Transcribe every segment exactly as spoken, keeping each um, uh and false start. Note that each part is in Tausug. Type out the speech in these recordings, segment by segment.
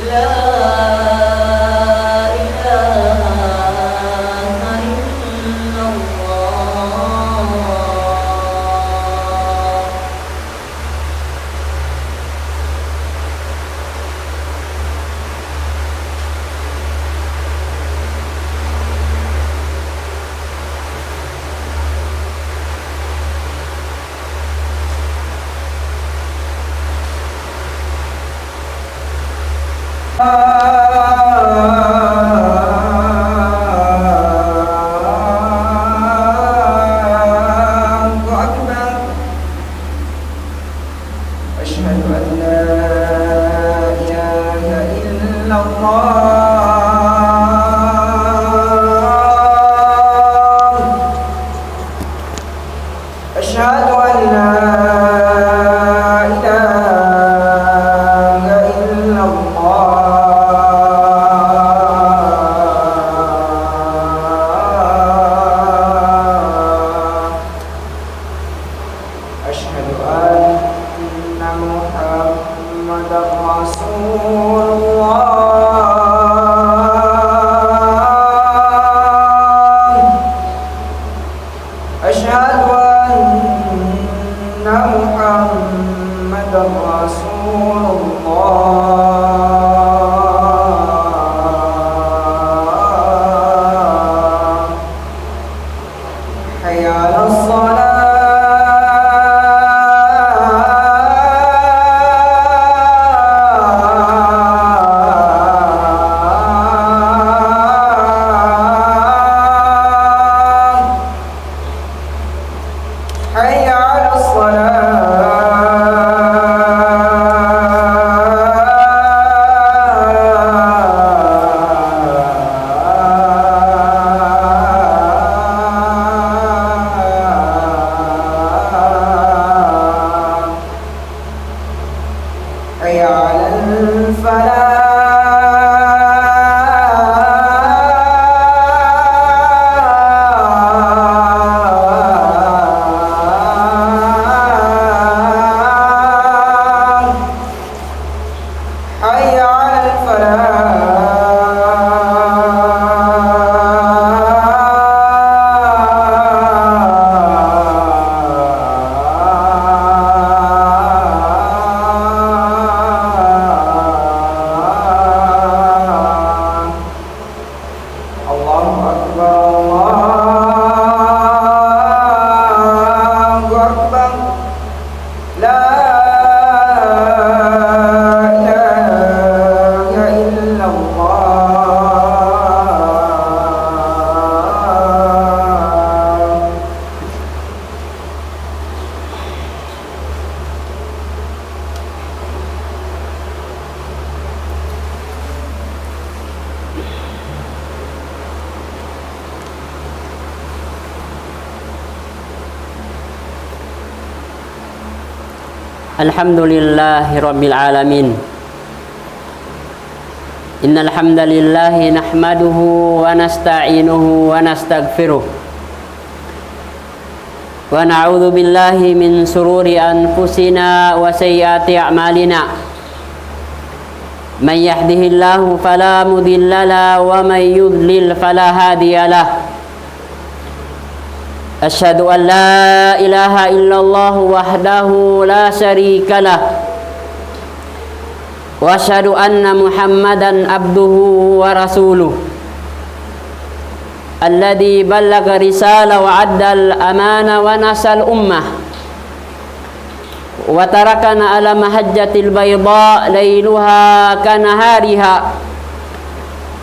لا إله إلا الله. الله أكبر. أشهد أن لا إله إلا الله. أشهد أن لا إله إلا الله. أشهد أن محمدا رسول الله. أشهد أن محمدا رسول الله. حي على الصلاة. حي على الصلاة. حي على الفلاح. حي على الفلاح. الله أكبر، الله أكبر. لا إله إلا الله. الحمد لله رب العالمين. إن الحمد لله نحمده ونستعينه ونستغفره، ونعوذ بالله من شرور أنفسنا وسيئات أعمالنا. من يهده الله فلا مضل له، ومن يضلل فلا هادي له. أشهد أن لا إله إلا الله وحده لا شريك له، وأشهد أن محمدا عبده ورسوله، الذي بلغ الرسالة وأدى الأمانة ونصح الأمة، وتركنا على المحجة البيضاء ليلها كنهارها،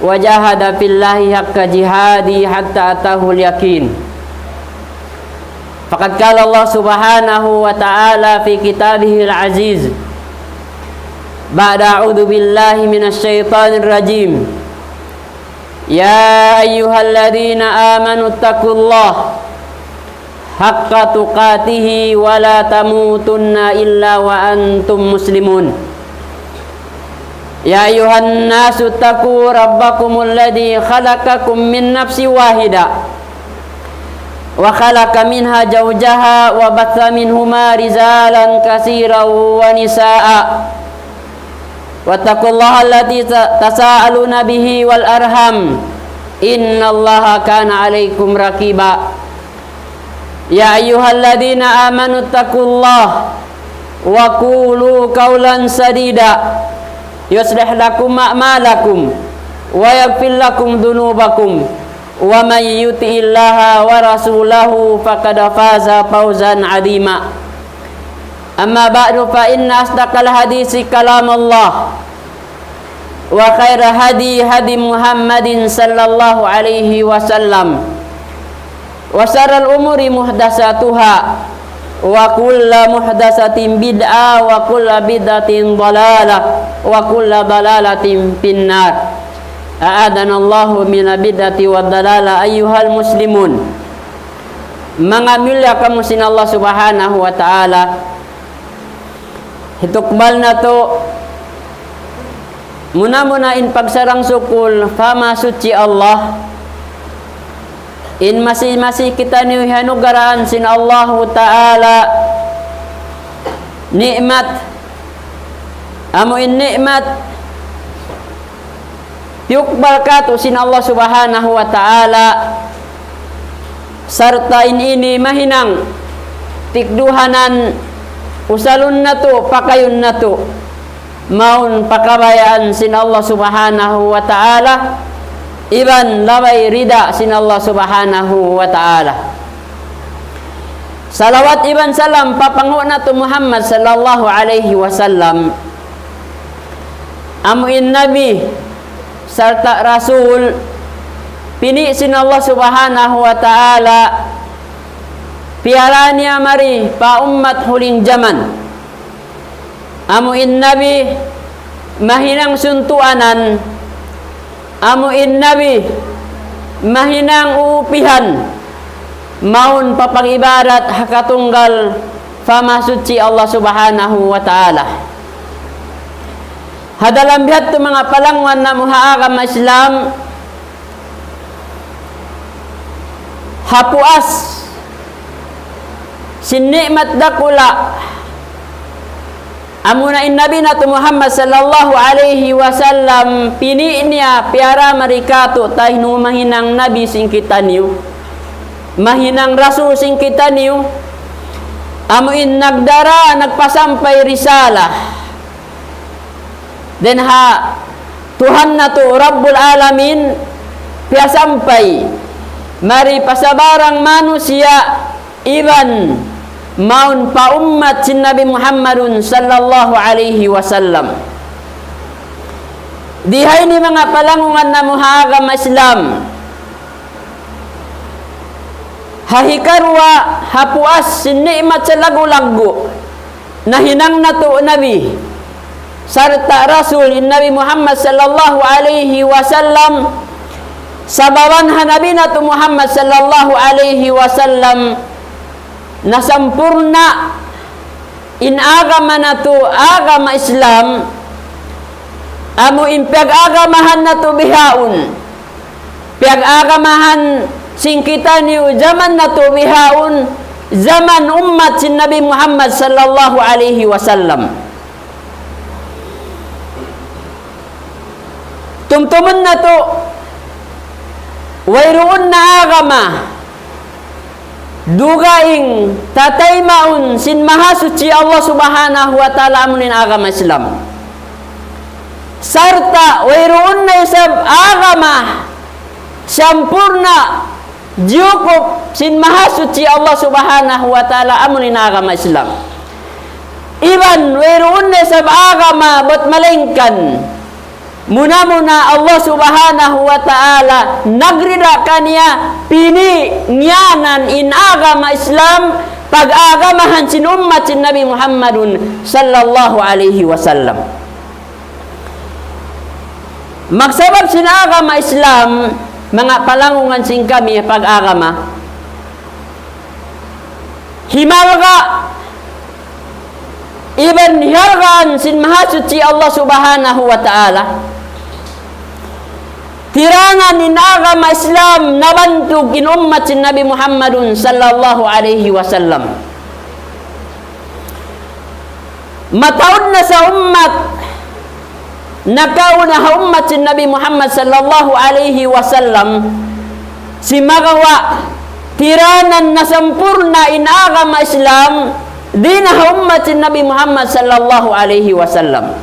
وجاهد في الله حق جهاده حتى أتاه اليقين. فقد قال الله سبحانه وتعالى في كتابه العزيز بعد أعوذ بالله من الشيطان الرجيم: يا أيها الذين آمنوا اتقوا الله حق تقاته ولا تموتن إلا وأنتم مسلمون. يا أيها الناس اتقوا ربكم الذي خلقكم من نفس واحدة وخلق منها زوجها وبث منهما رجالا كثيرا ونساء واتقوا الله الذي تساءلون به والأرحام إن الله كان عليكم رقيبا. يا أيها الذين آمنوا اتقوا الله وقولوا قولا سديدا يصلح لكم أعمالكم ويغفر لكم ذنوبكم ومن يطع الله ورسوله فقد فاز فوزا عظيما. أما بعد، فإن أصدق الحديث كلام الله، وخير الهدي هدي محمد صلى الله عليه وسلم، وشر الأمور محدثاتها، وكل محدثة بدعة، وكل بدعة ضلالة، وكل ضلالة في النار. أعاذنا الله من البدعة والضلالة. أيها المسلمون, manga miyulliya kamu sin Allah Subhanahu wa Ta'ala, hitukbal natu' muna-muna in pagsarang-sukul pa Mahasuchi Allah, in masi-masi kitaniyu hiyanugaraan sin Allahu Ta'ala ni'mat, amu in ni'mat tiyukbal kātu' sin Allah Subhanahu wa Ta'ala, sarta' in ini mahinang tikduhanan, usalun natu', pakayun natu', mawn pa kabayaan sin Allah Subhanahu wa Ta'ala, iban labay rida sin Allah Subhanahu wa Ta'ala. Salawat iban salam pa panghu' natu' Muhammad sallallahu alayhi wasallam, amu in Nabi sarta' Rasul, pini' sin Allah Subhanahu wa Ta'ala, piyara niya mari pa ummat huling jaman. Amu in Nabi mahinang suntuanan, amu in Nabi mahinang uupihan, mawn pa pag-ibadat ha katunggal pa Mahasuchi Allah Subhanahu wa Ta'ala. Ha dalam biya' hādtu, manga palanguwan namu' ha agama Islam, ha puas sin ni'mat dakula', amuna in Nabi natu' Muhammad sallallahu alayhi wasallam, pini' niya piyara mari kātu', taynu mahinang Nabi sin kitaniyu, mahinang Rasul sin kitaniyu, amu in nagdara, nagpasampay risala dayn ha Tuhan natu' Rabbul Alamin, piyasampay mari pa sabarang manusiya', iban mawn pa ummat sin Nabi Muhammadun sallallahu alayhi wasallam. Di ha ini, manga palanguwan namu' ha agama Islam, ha hikaruwa ha puas sin ni'mat salaggu'-laggu' nahinang natu' Nabi sarta' Rasul in Nabi Muhammad sallallahu alayhi wasallam. Sababan ha Nabi natu' Muhammad sallallahu alayhi wasallam, nasampurna' in agama natu', agama Islam, amu in piyag-agamahan natu' bihaun, piyag-agamahan sin kitaniyu jaman natu' bihaun, jaman ummat sin Nabi Muhammad sallallahu alayhi wasallam. Tumtumun natu', wayruun na agama dugaing tataymaun sin Mahasuchi Allah Subhanahu wa Ta'ala, amu in agama Islam. Sarta' wayruun na isab agama sampurna', jiyukup sin Mahasuchi Allah Subhanahu wa Ta'ala, amu in agama Islam. Iban wayruun na isab agama bat malaingkan muna-muna Allah Subhanahu wa Ta'ala nagrida kaniya, pini' niya na in agama Islam pag-agamahan sin ummat sin Nabi Muhammadun sallallahu alayhi wasallam. Magsabab sin agama Islam, manga palanguwan sin kami pag-agama, himalga' iban hihargaan sin Mahasuchi Allah Subhanahu wa Ta'ala. Tirangan in agama Islam nabantug in ummat sin Nabi Muhammadun sallallahu alayhi wasallam. Mataud na sa ummat nakauna ha ummat sin Nabi Muhammad sallallahu alayhi wasallam, simagawa' tiranan na sampurna' in agama Islam, di' na ha ummat sin Nabi Muhammad sallallahu alayhi wasallam.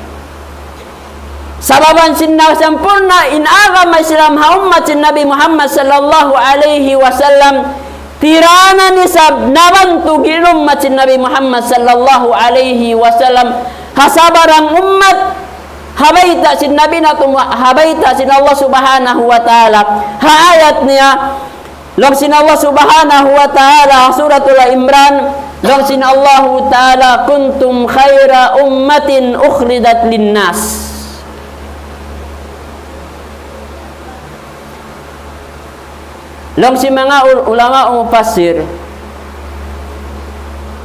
Sababan sin na sampurna' in agama Islam ha ummat sin Nabi Muhammad sallallahu alayhi wasallam, tiranan isab nabantug in ummat sin Nabi Muhammad sallallahu alayhi wasallam, ha sabarang ummat, ha bayta' sin Nabi natu', ha bayta' sin Allah Subhanahu wa Ta'ala, ha ayat niya, laung sin Allah Subhanahu wa Ta'ala, Suratul Imran, laung sin Allahu Ta'ala, "Kuntum khaira ummatin ukhrijat linnas." Laung sin manga ul-, ulama mufassir,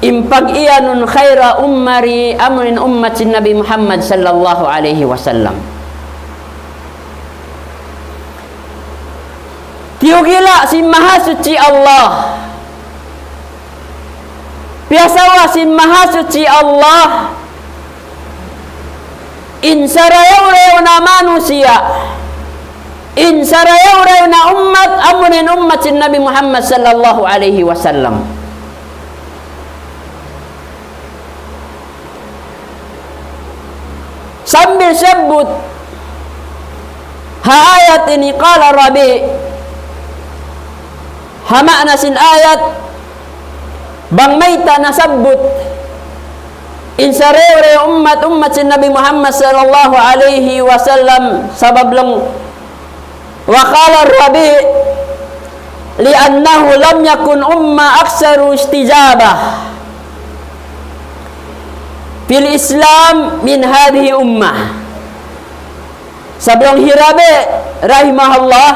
in pag-iyanun khaira ummati, amu in ummat sin Nabi Muhammad sallallahu alayhi wasallam. Tiyugila' sin Mahasuchi Allah. Piyasawa sin Mahasuchi Allah. In sarayaw-rayaw na manusiya'. In sarayaw-rayaw na ummat, amu in ummat sin Nabi Muhammad sallallahu alayhi wasallam. Sambil siyabbut ha ayat ini, qala Rabi', ha maana sin ayat, bang mayta' nasabbut in sarayaw-rayaw ummat, ummat sin Nabi Muhammad sallallahu alayhi wasallam, sabab laung وقال الربيع لأنه لم يكن أمة أكثر استجابة في الإسلام من هذه الأمة. Sabab laung hi Rabi' rahimahullah,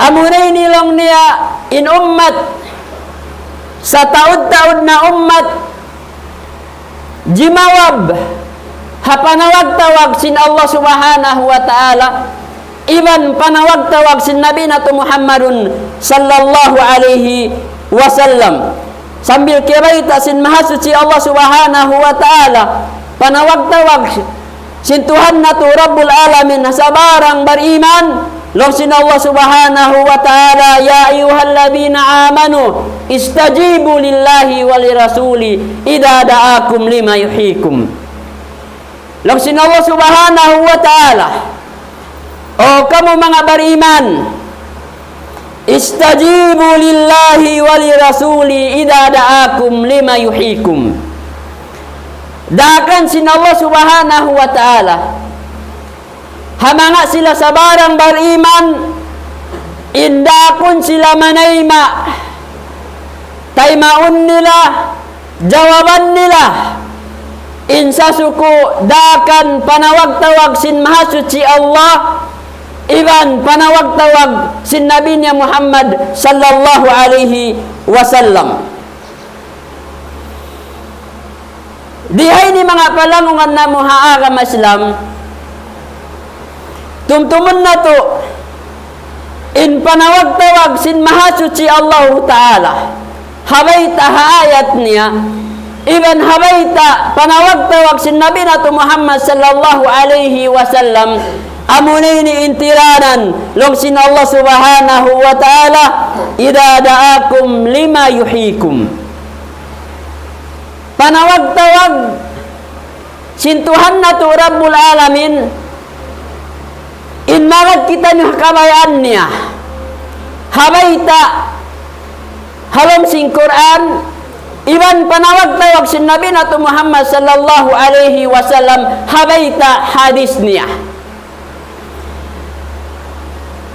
amuna ini laung niya in ummat, sataud-taud na ummat, jimawab ha panawag-tawag sin Allah Subhanahu wa Ta'ala, iban panawag-tawag sin Nabi natu' Muhammadun sallallahu alayhi wasallam. Sambil kiyabayta' sin Mahasuchi Allah Subhanahu wa Ta'ala, panawag-tawag sin Tuhan natu' Rabbul Alamin ha sabarang bariman, laung sin Allah Subhanahu wa Ta'ala, يا أيها الذين آمنوا استجيبوا لله وللرسول إذا دعاكم لما يحييكم. Laung sin Allah Subhanahu wa Ta'ala, O kamu manga bariman, استجيبوا لله وللرسول إذا دعاكم لما يحييكم. Daakan sin Allah Subhanahu wa Ta'ala ha manga sila sabarang bariman, in daakun sila manayma', taymaun nila, jawaban nila in sasuku' daakan panawag-tawag sin Mahasuchi Allah, iban panawag-tawag sin Nabi niya Muhammad sallallahu alayhi wasallam. Di ha ini manga palangungan namu' ha agama Islam, tumtumun natu' in panawag-tawag sin Mahasuchi Allahu Ta'ala ha bayta' ha ayat niya, iban ha bayta' panawag-tawag sin Nabi natu' Muhammad sallallahu alayhi wasallam, amuna ini in tiranan laung sin Allah Subhanahu wa Ta'ala, إذا دعاكم لما يحييكم. Panawag-tawag sin Tuhan natu' Rabbul Alamin, in magad kitaniyu ha kabayaan niya ha bayta' ha lawm sin Qur'an, iban panawag-tawag sin Nabi natu' Muhammad sallallahu alayhi wasallam ha bayta' hadith niya.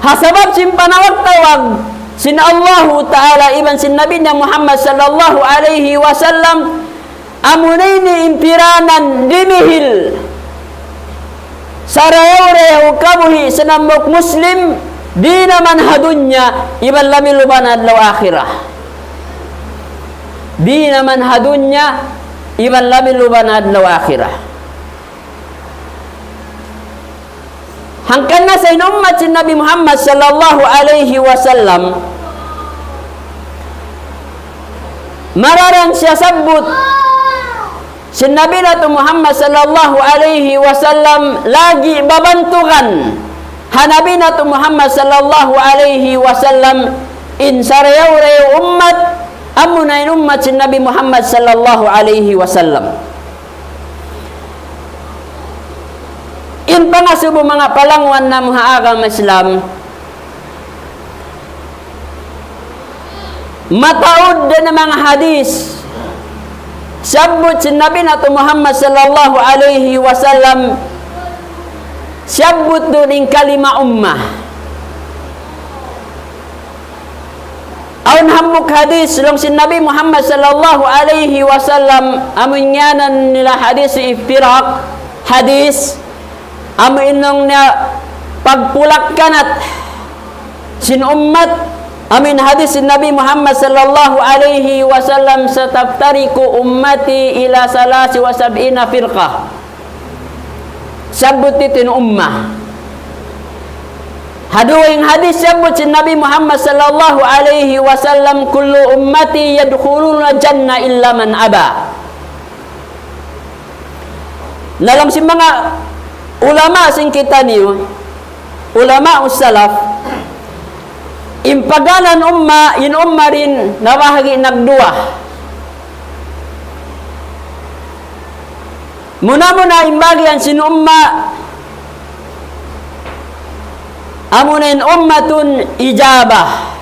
Ha sabab sin panawag-tawag sin Allahu Ta'ala iban sin Nabi niya Muhammad sallallahu alayhi wasallam, amuna ini in tiranan dimihil sarayaw-rayaw kabuhi' sin hambuuk Muslim, di' na man ha dunya iban labi luba na adlaw akhirat. Di' na man ha dunya iban labi luba na adlaw akhirat. Hangkan na sa in ummat sin Nabi Muhammad sallallahu alayhi wasallam, mararan siyasabbut sin Nabi natu' Muhammad sallallahu alayhi wasallam, lagi' babantugan ha Nabi natu' Muhammad sallallahu alayhi wasallam in sarayaw-rayaw ummat, amuna in ummat sin Nabi Muhammad sallallahu alayhi wasallam. In pangasubu, manga palangwan namu' ha agama Islam, mataud da in manga hadith siyabbut sin Nabi natu' Muhammad sallallahu alayhi wasallam, siyabbut duun in kalima ummah. Awn hambuuk hadith laung sin Nabi Muhammad sallallahu alayhi wasallam, amu in ngiyanan nila hadith iftiraq, hadith amu in laung niya pagpulak-kanat sin ummat, amu in hadith sin Nabi Muhammad sallallahu alayhi wasallam, ستفترق أمتي إلى ثلاث وسبعين فرقة. Siyabbut ditu in ummah. Ha dugaing hadith siyabbut sin Nabi Muhammad sallallahu alayhi wasallam, كل أمتي يدخلون الجنة إلا من أبى. Na laung sin manga ulama sin kitaniyu, ulama salaf, in pag'iyanun umma, in umma dayn ha bahagi' nagduwa. Muna-muna in bahagian sin umma, amuna in ummatun ijabah.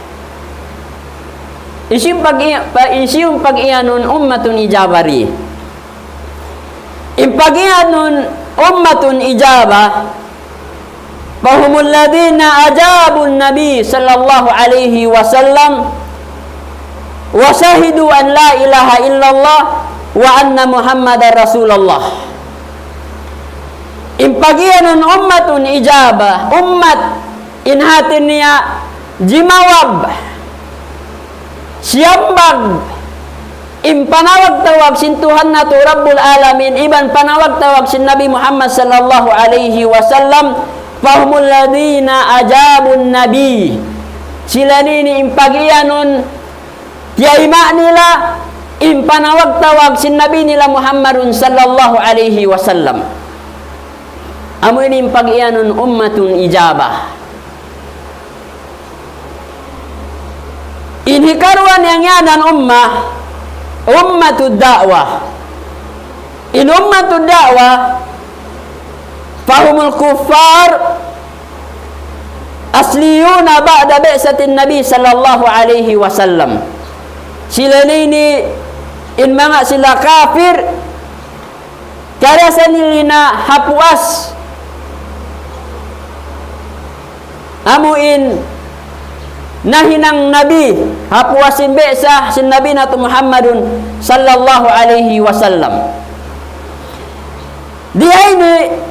Hisiyu in pag-, pa-, hisiyu in pag'iyanun ummatun ijabah di? In pag'iyanun ummatun ijabah, فهم الذين أجابوا النبي صلى الله عليه وسلم وشهدوا أن لا إله إلا الله وأن محمدا رسول الله. In pag'iyanun ummatun ijabah, ummat in hati niya jimawab, siyambag in panawag-tawag sin Tuhan natu' Rabbul Alamin, iban panawag-tawag sin Nabi Muhammad sallallahu alayhi wasallam, فهم الذين أجابوا النبي. Sila ini in pag'iyanun, tiyayma' nila in panawag-tawag sin Nabi nila Muhammadun sallallahu alayhi wasallam. Amu ini in pag'iyanun ummatun ijabah. In hikaruwa niya ngiyanan ummah, ummatud da'wah. In ummatud da'wah, فهم الكفار الأصليون بعد بعثة النبي صلى الله عليه وسلم. Sila ini in manga sila kafir, kariasa nila ha puas amu in nahinang nabi, ha puas sin bi'sa sin Nabi natu' Muhammadun sallallahu alayhi wasallam. Di ini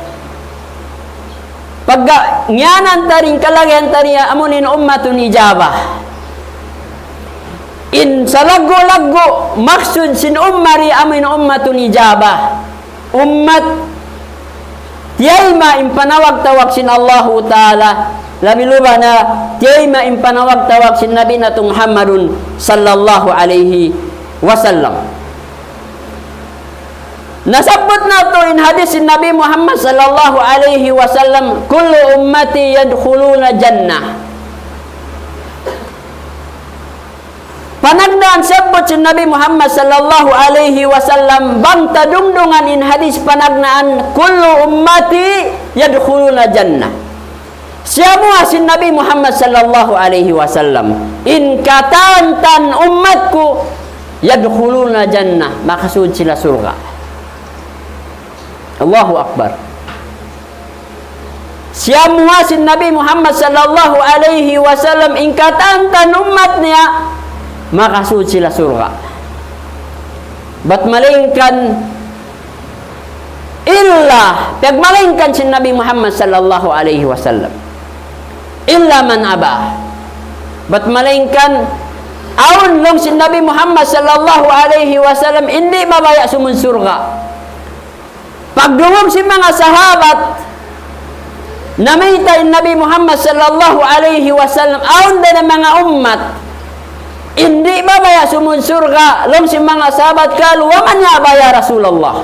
pagga ngiyanan ta dayn, kalagihan ta dayn, amu in ummatun ijabah. In salaggu'-laggu' maksud sin ummah di amu in ummatun ijabah. Ummat tiyayma' in panawag-tawag sin Allahu Ta'ala, labi-labi na tiyayma' in panawag-tawag sin Nabi natu' Muhammadun sallallahu alayhi wasallam. Nasabbut natu' in hadith sin Nabi Muhammad sallallahu alayhi wasallam, كل أمتي يدخلون الجنة. Panagnaan siyabbut sin Nabi Muhammad sallallahu alayhi wasallam, bang ta dungdungan in hadith panagnaan, كل أمتي يدخلون الجنة. Siyamuha sin Nabi Muhammad sallallahu alayhi wasallam, in katan-katan ummat ku, يدخلون الجنة, makasud sila surga'. Allahu Akbar. Siyamuha sin Nabi Muhammad sallallahu alayhi wasallam, in katan-katan ummat niya, makasud sila surga'. Bat malayngkan illa, piyagmalayngkan sin Nabi Muhammad sallallahu alayhi wasallam. إلا من أبى. Bat malayngkan, awn laung sin Nabi Muhammad sallallahu alayhi wasallam, in di' mabaya' sumun surga'. Pagdungug sin manga sahabat, namayta' in Nabi Muhammad sallallahu alayhi wasallam, awn da na manga ummat in di' mabaya' sumud surga', laung sin manga sahabat, قالوا ومن يأبى يا رسول الله؟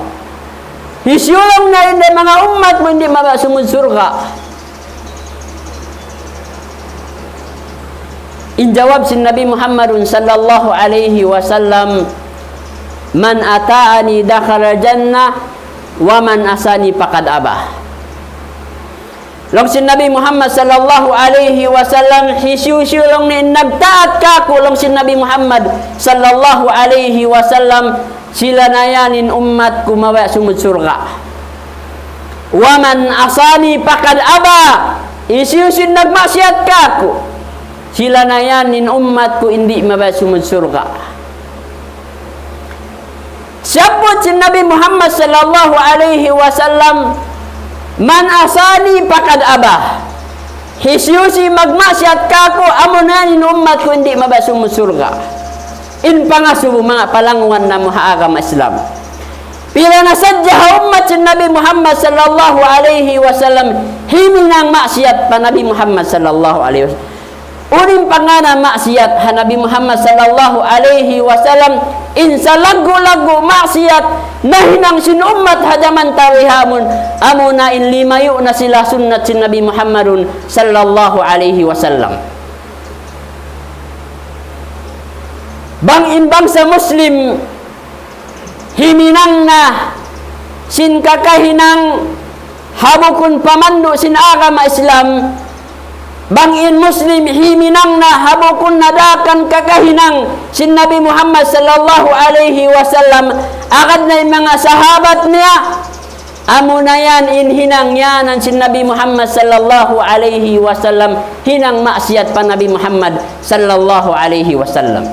Hisiyu laung niya in manga ummat mu in di' mabaya' sumud surga'? In jawab sin Nabi Muhammadun sallallahu alayhi wasallam, من أطاعني دخل الجنة ومن عصاني فقد أبى. Laung sin Nabi Muhammad sallallahu alayhi wasallam, hisiyu-siyu laung niya in nagtaat kāku', laung sin Nabi Muhammad sallallahu alayhi wasallam, sila na yan in ummat ku mabaya' sumud surga'. ومن عصاني فقد أبى. Hisiyu-siyu in nagmaksiyat kāku', sila na yan in ummat ku in di' mabaya' sumud surga'. Siyabbut sin Nabi Muhammad sallallahu alayhi wasallam, من عصاني فقد أبى. Hisiyu-siyu in magmaksiyat kāku', amuna yan in ummat ku in di' mabaya' sumud surga'. In pangasubu, manga palanguwan namu' ha agama Islam. Pila na sadja ha ummat sin Nabi Muhammad sallallahu alayhi wasallam himinang maksiyat pa Nabi Muhammad sallallahu alayhi wasallam. Unu in pangānan maksiyat ha Nabi Muhammad sallallahu alayhi wasallam, in salaggu'-laggu' maksiyat nahinang sin ummat ha jaman ta bihaun, amuna in limayu' na sila sunnat sin Nabi Muhammadun sallallahu alayhi wasallam. Bang in bangsa Muslim himinang na sin kakahinang ha bukun pamandu' sin agama Islam, bang in Muslim himinang na ha bukun na daakan kakahinang sin Nabi Muhammad sallallahu alayhi wasallam, agad na in manga sahabat niya, amuna yan in hinang yanan sin Nabi Muhammad sallallahu alayhi wasallam, hinang maksiyat pa Nabi Muhammad sallallahu alayhi wasallam.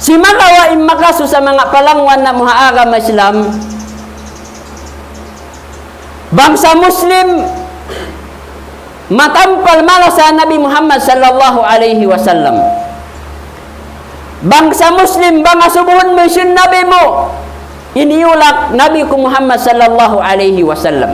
Simagawa' in makasusa, manga palanguwan namu' ha agama Islam, bangsa Muslim matampal malasa Nabi Muhammad sallallahu alayhi wasallam. Bangsa Muslim, bang asubuhun mu hisiyu in Nabi mu, in iyulak Nabi ku Muhammad sallallahu alayhi wasallam.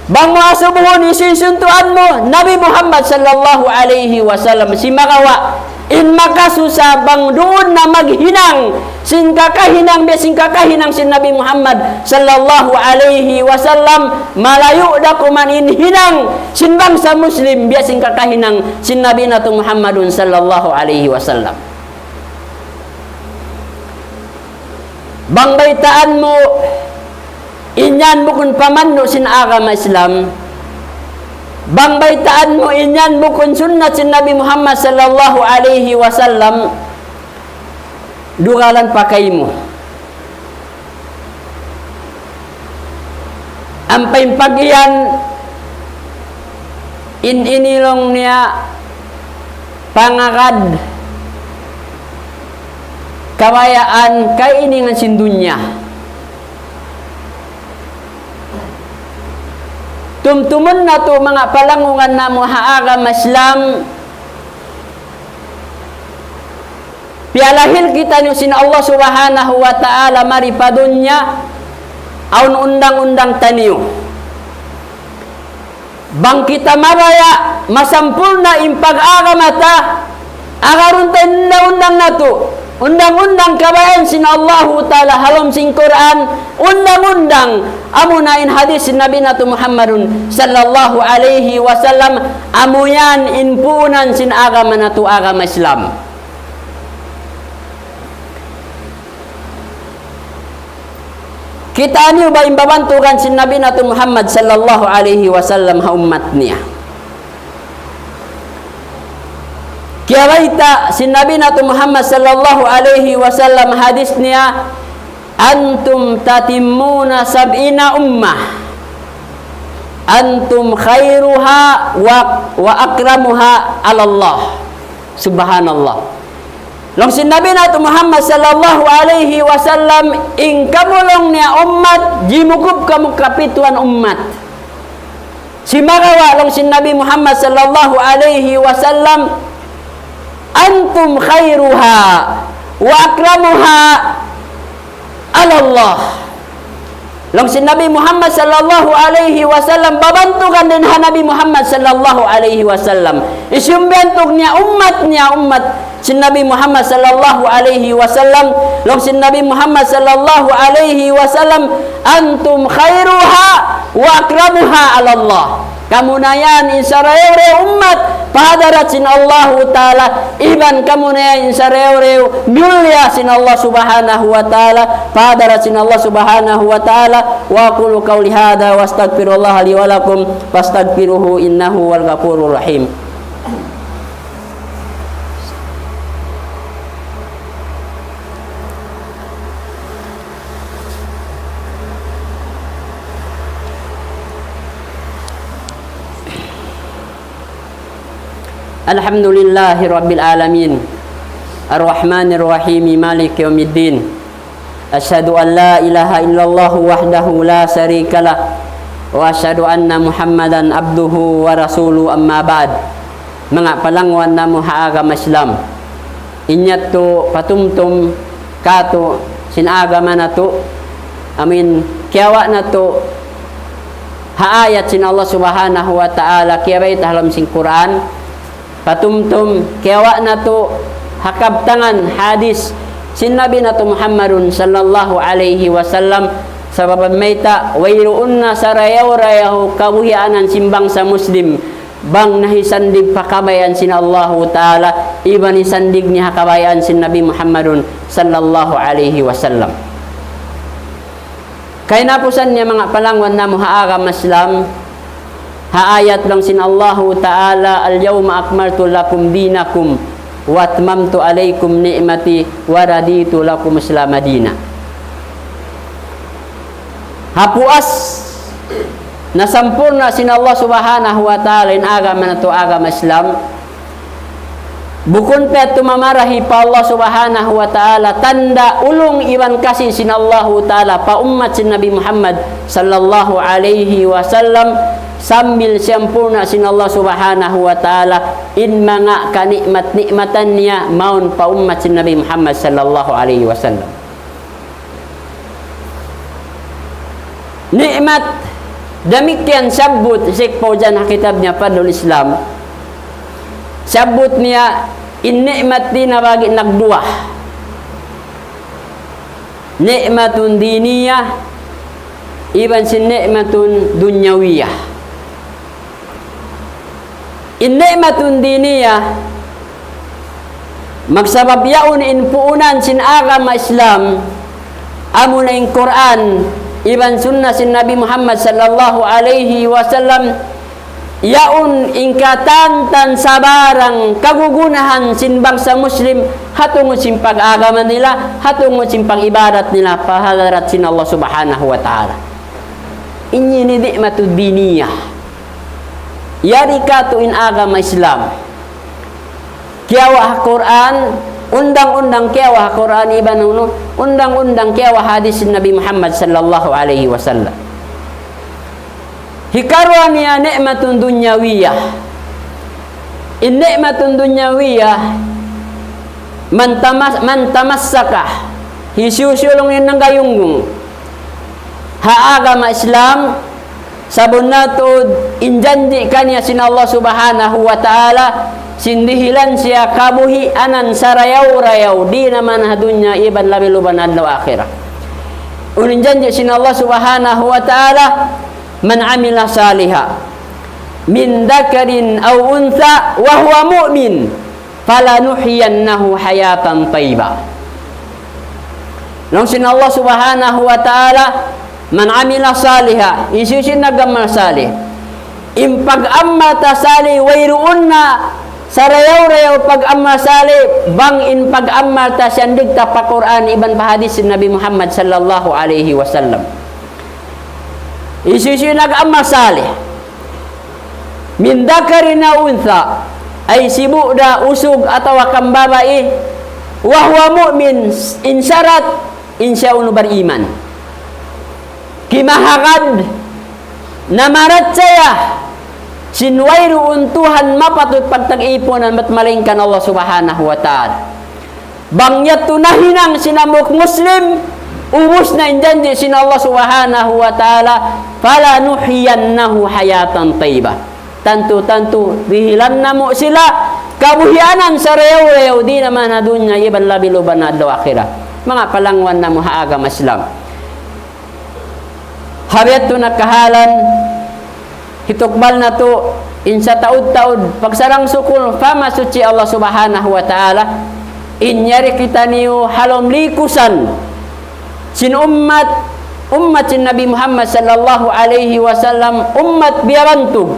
Bang mu asubuhun hisiyu in suntuan mu, Nabi Muhammad sallallahu alayhi wasallam. Simagawa' in makasusa bang duun na maghinang sin kakahinang, biya' sin kakahinang sin Nabi Muhammad sallallahu alayhi wasallam, malayu' da kuman in hinang sin bangsa Muslim biya' sin kakahinang sin Nabi natu' Muhammadun sallallahu alayhi wasallam. Bang baytaan mu, in yan bukun pamandu' sin agama Islam. Bang baytaan mu, in yan bukun sunnat sin Nabi Muhammad sallallahu alayhi wasallam, dugalan pa kaymu. Ampa in pag-iyan, in ini laung niya pangagad kabayaan kainingan sin dunya. Tumtumun natu', manga palanguwan namu' ha agama Islam, piyalahil kitaniyu sin Allah Subhanahu wa Ta'ala mari pa dunya, awn undang-undang taniyu. Bang kita mabaya' masampurna' in pag-agama ta, agarun ta in undang-undang natu', undang-undang kabayaan sin Allahu Ta'ala ha lawm sin Qur'an, undang-undang amuna in hadith sin Nabi natu' Muhammadun sallallahu alayhi wasallam, amu yan in puunan sin agama natu', agama Islam. Kitaa niyu ba in babantugan sin Nabi natu' Muhammad sallallahu alayhi wasallam ha ummat niya? Kiyabayta' sin Nabi natu' Muhammad sallallahu alayhi wasallam hadith niya, أنتم تتمون سبعين أمة، أنتم خيرها و، وأكرمها على الله. Subhanallah. Laung sin Nabi natu' Muhammad sallallahu alayhi wasallam, in kamu laung niya ummat, jimukup kamu kapituan ummat. Simagawa' laung sin Nabi Muhammad sallallahu alayhi wasallam, أنتم خيرها وأكرمها على الله. Laung sin Nabi Muhammad sallallahu alayhi wasallam, babantugan dayn ha Nabi Muhammad sallallahu alayhi wasallam. Hisiyu in biyantug niya? Ummat niya, ummat sin Nabi Muhammad sallallahu alayhi wasallam. Laung sin Nabi Muhammad sallallahu alayhi wasallam, أنتم خيرها وأكرمها على الله. Kamu na yan in sarayaw-rayaw ummat pa hadarat sin Allahu Ta'ala, iban kamu na yan in sarayaw-rayaw mulia sin Allah Subhanahu wa Ta'ala pa hadarat sin Allah Subhanahu wa Ta'ala. وأقول قولي هذا وأستغفر الله لي ولكم فاستغفروه إنه هو الغفور الرحيم. الحمد لله رب العالمين. الرحمن الرحيم. مالك يوم الدين. أشهد أن لا إله إلا الله وحده لا شريك له. وأشهد أن محمدا عبده ورسوله. أما بعد. Manga palangwan namu' ha agama Islam. In yadtu patumtum kātu' sin agama natu', amuin kiyawa' natu' ha ayat sin Allah Subhanahu wa Ta'ala, kiyabayta' ha lawm sin Qur'an, patumtum kiyawa' natu' ha kabtangan hadith sin Nabi natu' Muhammadun sallallahu alayhi wasallam, sabab mayta', wayruun na sarayaw-rayaw kabuhianan sin bangsa Muslim, bang nahisandig pa kabayaan sin Allahu Ta'ala, iban hisandig niya ha kabayaan sin Nabi Muhammadun sallallahu alayhi wasallam. Kahinapusan niya, manga palangwan namu' ha agama Islam, ha ayat laung sin Allahu Ta'ala, اليوم أكملت لكم دينكم وأتممت عليكم نعمتي ورضيت لكم الإسلام دينا. Ha puas nasampurna' sin Allah Subhanahu wa Ta'ala in agama natu', agama Islam. Bukun pa yadtu mamarahi pa Allah Subhanahu wa Ta'ala, tanda' ulung iban kasi sin Allahu Ta'ala pa ummat sin Nabi Muhammad sallallahu alayhi wasallam, sambil siyampurna' sin Allah Subhanahu wa Ta'ala in manga kanikmat-nikmatan niya mawn pa ummat sin Nabi Muhammad sallallahu alayhi wasallam. Nikmat, damikkiyan siyabbut Sheikh Fauzan ha kitab niya Fadlul Islam. Siyabbut niya in nikmat di' nabahagi' nagduwa. نعمة دينية, iban sin نعمة دنيوية. In نعمة دينية, magsabab yaun in puunan sin agama Islam, amuna in Qur'an, iban sunnah sin Nabi Muhammad sallallahu alayhi wasallam, yaun in katantan sabarang kagunahan sin bangsa Muslim, ha tungud sin pag-agama nila, ha tungud sin pag-ibadat nila, pa hadarat sin Allah Subhanahu wa Ta'ala. Ini in نعمة دينية. Yari kātu' in agama Islam. Kiyawa' ha Qur'an, undang-undang kiyawa' ha Qur'an, iban unu, undang-undang kiyawa' hadith Nabi Muhammad sallallahu alayhi wasallam. Hikaruwa niya نعمة دنيوية. In نعمة دنيوية, من تمس-, من تمسك, hisiyu-siyu laung in nanggayunggung ha agama Islam, sabunnal tuud in janji' kaniya sin Allah Subhanahu wa Ta'ala, sin dihilan siya kabuhianan sarayaw-rayaw, di' na man ha dunya iban labi-labi na adlaw akhirat. Unu in janji' sin Allah Subhanahu wa Ta'ala, من عمل صالحا من ذكر أو أنثى وهو مؤمن فلنحيينه حياة طيبة. Laung sin Allah Subhanahu wa Ta'ala, من عمل صالحا, hisiyu-siyu in nag-amal salih. In pag-amal ta salih, wayruun na sarayaw-rayaw pag-amal salih, bang in pag-amal ta siyandig ta pa Qur'an iban pa hadith sin Nabi Muhammad sallallahu alayhi wasallam. Hisiyu-siyu in nag-amal salih. من ذكر أو أنثى, ay sibu' da usug atawa kan babai, وهو مؤمن, in sarat, in siya unu bariman. Kimahagad, namarachaya, sin wayruun Tuhan mapatut pagtag-ipunan bat malaingkan Allah Subhanahu wa Ta'ala. Bang yadtu nahinang sin hambuuk Muslim, ubus na in janji' sin Allah Subhanahu wa Ta'ala, فلنحيينه حياة طيبة. Tantu-tantu, dihilan namu' sila kabuhianan sarayaw-rayaw, di' na man ha dunya, iban labi-labi na adlaw akhirat. Manga palangwan namu' ha agama Islam. Ha biya' yadtu na kahalan, hitukbal natu', in sataud-taud, pagsarang-sukul, pa Mahasuchi Allah Subhanahu wa Ta'ala, in yari kitaniyu ha lawm likusan sin ummat, ummat sin Nabi Muhammad sallallahu alayhi wasallam, ummat biyabantug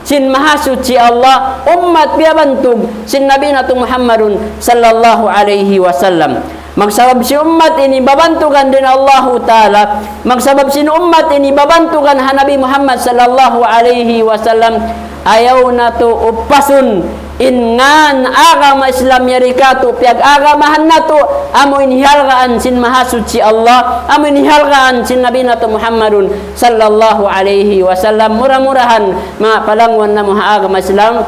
sin Mahasuchi Allah, ummat biyabantug sin Nabi natu' Muhammadun sallallahu alayhi wasallam. Magsabab sin ummat ini babantugan dayn ha Allahu Ta'ala, magsabab sin ummat ini babantugan ha Nabi Muhammad sallallahu alayhi wasallam, ayaw natu' upasun in ngan agama Islam yari katu' piyag-agamahan natu', amu in hihalgaan sin Mahasuchi Allah, amu in hihalgaan sin Nabi natu' Muhammadun sallallahu alayhi wasallam. Mura-murahan, manga palangwan namu' ha agama Islam,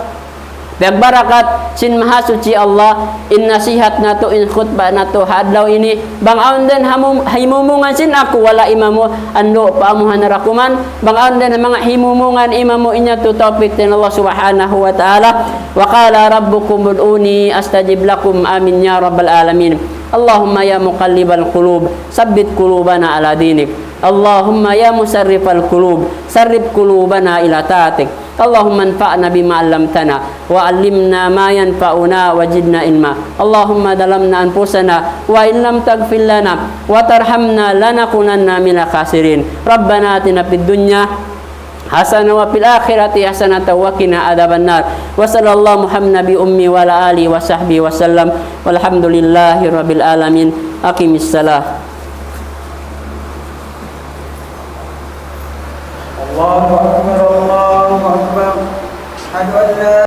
piyagbarakat sin Mahasuchi Allah, in nasihat natu', in khutba natu' ha adlaw ini, bang awn dayn ha mum-, himumungan sin aku wala' imamu, andu' pa amu ha narakuman, bang awn dayn ha manga himumungan imamu, in yadtu tawpik dayn ha Allah Subhanahu wa Ta'ala. وقال ربكم ادعوني أستجب لكم. آمين يا رب العالمين. اللهم يا مقلب القلوب ثبت قلوبنا على دينك. اللهم يا مصرف القلوب صرف قلوبنا إلى طاعتك. اللهم انفعنا بما علمتنا وعلمنا ما ينفعنا وزدنا علما. اللهم ظلمنا أنفسنا وإن لم تغفر لنا وترحمنا لنكونن من الخاسرين. ربنا آتنا في الدنيا حسنة وفي الآخرة حسنة وقنا عذاب النار. وصلى الله محمد النبي الأمي وعلى آله وصحبه وسلم. والحمد لله رب العالمين. أقم الصلاة. الله أكبر، الله أكبر. أشهد أن لا